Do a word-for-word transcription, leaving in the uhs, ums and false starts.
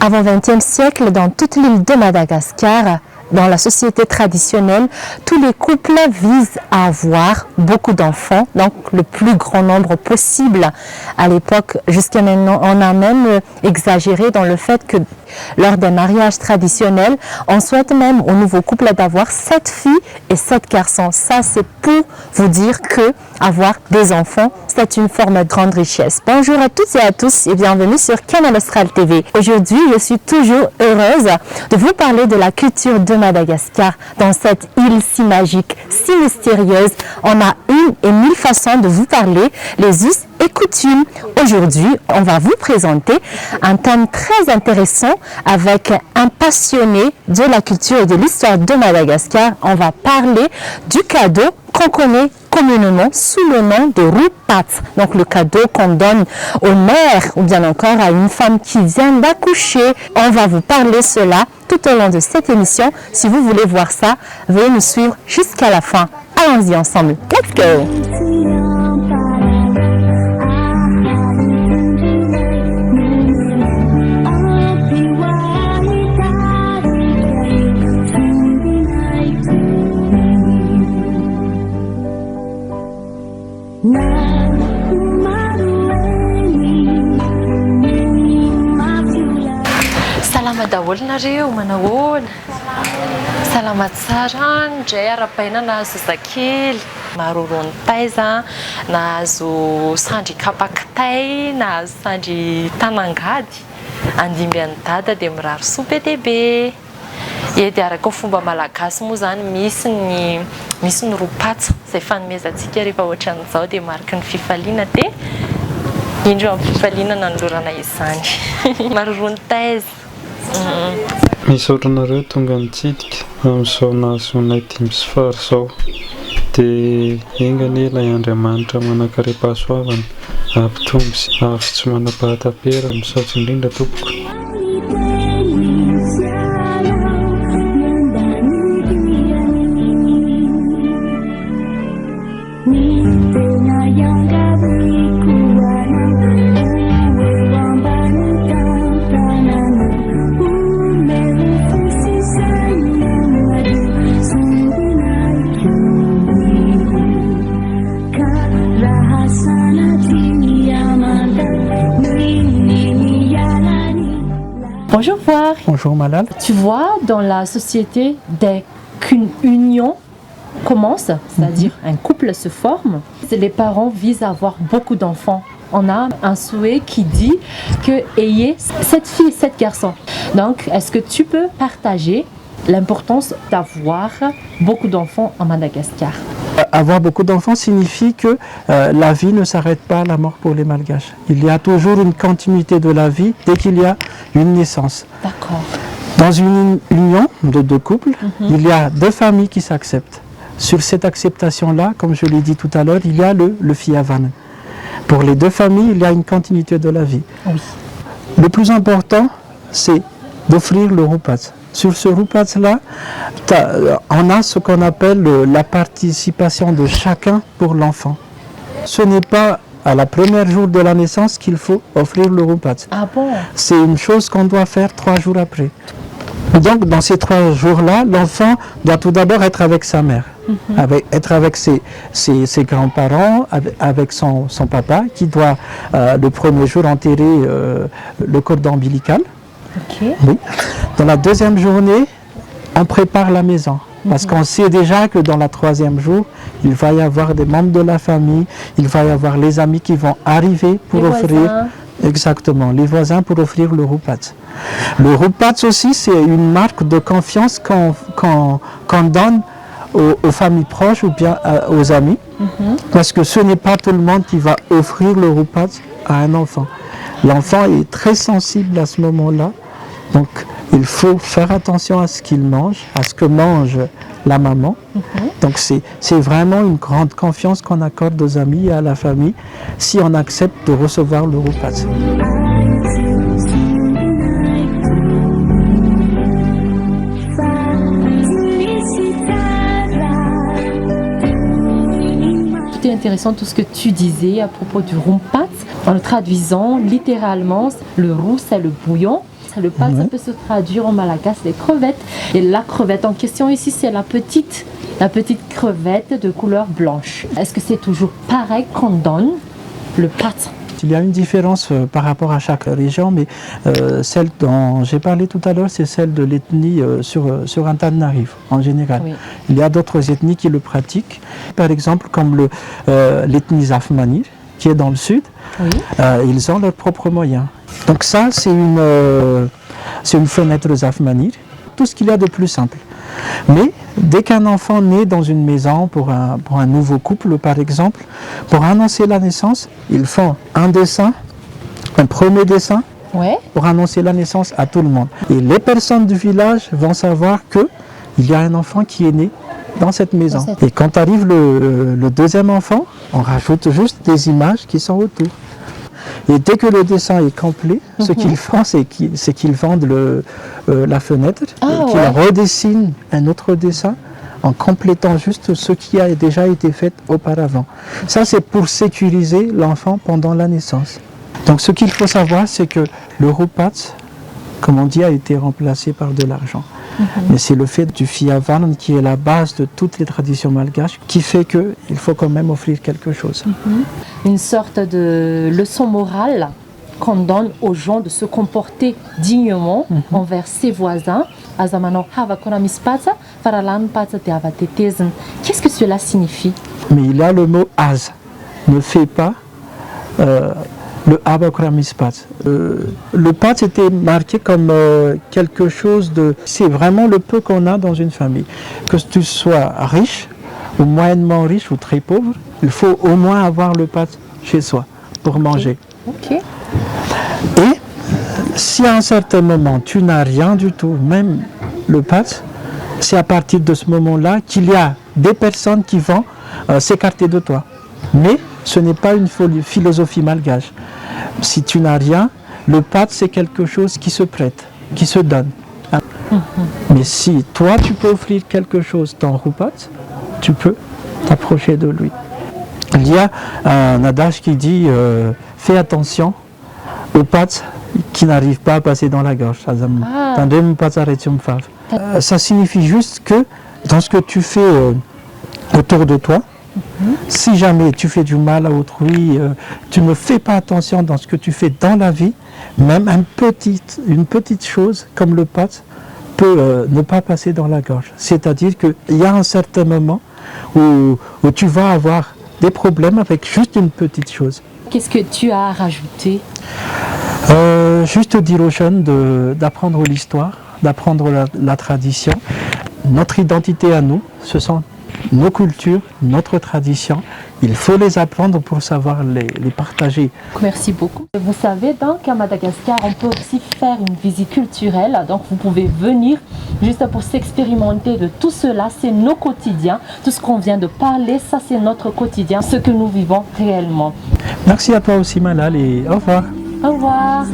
Avant vingtième siècle, dans toute l'île de Madagascar, dans la société traditionnelle, tous les couples visent à avoir beaucoup d'enfants, donc le plus grand nombre possible. À l'époque, jusqu'à maintenant, on a même, euh, exagéré dans le fait que lors d'un mariage traditionnel, on souhaite même au nouveau couple d'avoir sept filles et sept garçons. Ça, c'est pour vous dire que avoir des enfants, c'est une forme de grande richesse. Bonjour à toutes et à tous et bienvenue sur Kanal Austral T V. Aujourd'hui, je suis toujours heureuse de vous parler de la culture de Madagascar. Dans cette île si magique, si mystérieuse, on a une et mille façons de vous parler les us et coutumes. Aujourd'hui, on va vous présenter un thème très intéressant avec un passionné de la culture et de l'histoire de Madagascar. On va parler du cadeau qu'on connaît communément sous le nom de roupath. Donc le cadeau qu'on donne aux mères ou bien encore à une femme qui vient d'accoucher. On va vous parler cela tout au long de cette émission. Si vous voulez voir ça, veuillez nous suivre jusqu'à la fin. Allons-y ensemble. Let's go! Salama daholo nareo, manahoana? Salama tsara, ndray arapaina nahazo zazakely. Maroroa ny taiza, nahazo sandry kapa kitay, nahazo sandry tanangady. Andimby an'i dada de mirary soa be de be. Ie, de araka fomba malagasy moa zany, misy ny, misy ny roupath, zay fanomezantsika rehefa ohatran'izao, de mariky ny fifaliana, de indro amin'ny fifaliana nanolorana izany. Maroroa ny taiza. Mm. Misaotra anareo tonga nitsidika amin'izao nahazoanay dimy sy fara izao. De enga anie ilay Andriamanitra manam-pahasoavana, hampitombo sy hahavy tsy manam-pahatapera. Misaotra indrindra tompoko. Bonjour Voir. Bonjour Malal. Tu vois, dans la société, dès qu'une union commence, c'est-à-dire un couple se forme, les parents visent à avoir beaucoup d'enfants. On a un souhait qui dit que ayez sept filles, sept garçons. Donc, est-ce que tu peux partager l'importance d'avoir beaucoup d'enfants en Madagascar ? Euh, avoir beaucoup d'enfants signifie que, euh, la vie ne s'arrête pas à la mort pour les Malgaches. Il y a toujours une continuité de la vie dès qu'il y a une naissance. D'accord. Dans une union de deux couples, il y a deux familles qui s'acceptent. Sur cette acceptation-là, comme je l'ai dit tout à l'heure, il y a le, le fiavana. Pour les deux familles, il y a une continuité de la vie. Oui. Le plus important, c'est d'offrir le roupath. Sur ce roupath-là, t'as, euh, on a ce qu'on appelle le, la participation de chacun pour l'enfant. Ce n'est pas à la première jour de la naissance qu'il faut offrir le roupath. Ah bon ? C'est une chose qu'on doit faire trois jours après. Donc, dans ces trois jours-là, l'enfant doit tout d'abord être avec sa mère, avec, être avec ses, ses, ses grands-parents, avec, avec son, son papa, qui doit, euh, le premier jour enterrer, euh, le cordon ombilical. Ok. Oui. Dans la deuxième journée, on prépare la maison. Parce qu'on sait déjà que dans la troisième jour, il va y avoir des membres de la famille, il va y avoir les amis qui vont arriver pour offrir. Les voisins. Exactement, les voisins pour offrir le roupath. Le roupath aussi, c'est une marque de confiance qu'on, qu'on, qu'on donne aux, aux familles proches ou bien à, aux amis. Parce que ce n'est pas tout le monde qui va offrir le roupath à un enfant. L'enfant est très sensible à ce moment-là. Donc, il faut faire attention à ce qu'il mange, à ce que mange la maman. Donc, c'est, c'est vraiment une grande confiance qu'on accorde aux amis et à la famille si on accepte de recevoir le roupath. C'était intéressant tout ce que tu disais à propos du roupath. En le traduisant littéralement, le roux, c'est le bouillon. Le pat, ça peut se traduire en malgache, les crevettes. Et la crevette en question ici, c'est la petite, la petite crevette de couleur blanche. Est-ce que c'est toujours pareil qu'on donne le pat ? Il y a une différence, euh, par rapport à chaque région, mais, euh, celle dont j'ai parlé tout à l'heure, c'est celle de l'ethnie, euh, sur, euh, sur Antananarivo, en général. Oui. Il y a d'autres ethnies qui le pratiquent, par exemple comme le, euh, l'ethnie Zafmani, qui est dans le sud, euh, ils ont leurs propres moyens. Donc ça, c'est une, euh, c'est une fenêtre Zafmani, tout ce qu'il y a de plus simple. Mais dès qu'un enfant naît dans une maison, pour un, pour un nouveau couple, par exemple, pour annoncer la naissance, ils font un dessin, un premier dessin, pour annoncer la naissance à tout le monde. Et les personnes du village vont savoir que il y a un enfant qui est né dans cette maison. Et quand arrive le, le deuxième enfant, on rajoute juste des images qui sont autour. Et dès que le dessin est complet, ce qu'ils font, c'est qu'ils, c'est qu'ils vendent le, euh, la fenêtre et qu'ils redessinent un autre dessin en complétant juste ce qui a déjà été fait auparavant. Ça, c'est pour sécuriser l'enfant pendant la naissance. Donc, ce qu'il faut savoir, c'est que le roupat, comme on dit, a été remplacé par de l'argent. Mais c'est le fait du fiavann qui est la base de toutes les traditions malgaches, qui fait que il faut quand même offrir quelque chose. Une sorte de leçon morale qu'on donne aux gens de se comporter dignement envers ses voisins. Aza manao hava koramis pat, faralan pat de hava tetezn. Qu'est-ce que cela signifie ? Mais il y a le mot aza. Ne fais pas, euh, le hava koramis pat. Euh, le pat était marqué comme, euh, quelque chose de, c'est vraiment le peu qu'on a dans une famille. Que tu sois riche, ou moyennement riche, ou très pauvre, il faut au moins avoir le pat chez soi pour manger. Ok. Et si à un certain moment, tu n'as rien du tout, même le pat, c'est à partir de ce moment-là qu'il y a des personnes qui vont, euh, s'écarter de toi. Mais ce n'est pas une foli-, philosophie malgache. Si tu n'as rien, le pat, c'est quelque chose qui se prête, qui se donne. Mais si toi, tu peux offrir quelque chose dans roupat, tu peux t'approcher de lui. Il y a un adage qui dit, euh, fais attention au pat qui n'arrive pas à passer dans la gorge. Aza manao, tandé mon pat arèt sur mon fav. Euh, ça signifie juste que dans ce que tu fais, euh, autour de toi, si jamais tu fais du mal à autrui, euh, tu ne fais pas attention dans ce que tu fais dans la vie, même un petit, une petite chose comme le pat peut, euh, ne pas passer dans la gorge. C'est-à-dire qu'il y a un certain moment où, où tu vas avoir des problèmes avec juste une petite chose. Qu'est-ce que tu as à rajouter ? Euh, juste dire aux jeunes de, d'apprendre l'histoire, d'apprendre la, la tradition. Notre identité à nous, ce sont nos cultures, notre tradition. Il faut les apprendre pour savoir les, les partager. Merci beaucoup. Vous savez, donc, à Madagascar, on peut aussi faire une visite culturelle. Donc, vous pouvez venir juste pour s'expérimenter de tout cela. C'est nos quotidiens. Tout ce qu'on vient de parler, ça, c'est notre quotidien, ce que nous vivons réellement. Merci à toi aussi, Malal, et au revoir. Au revoir.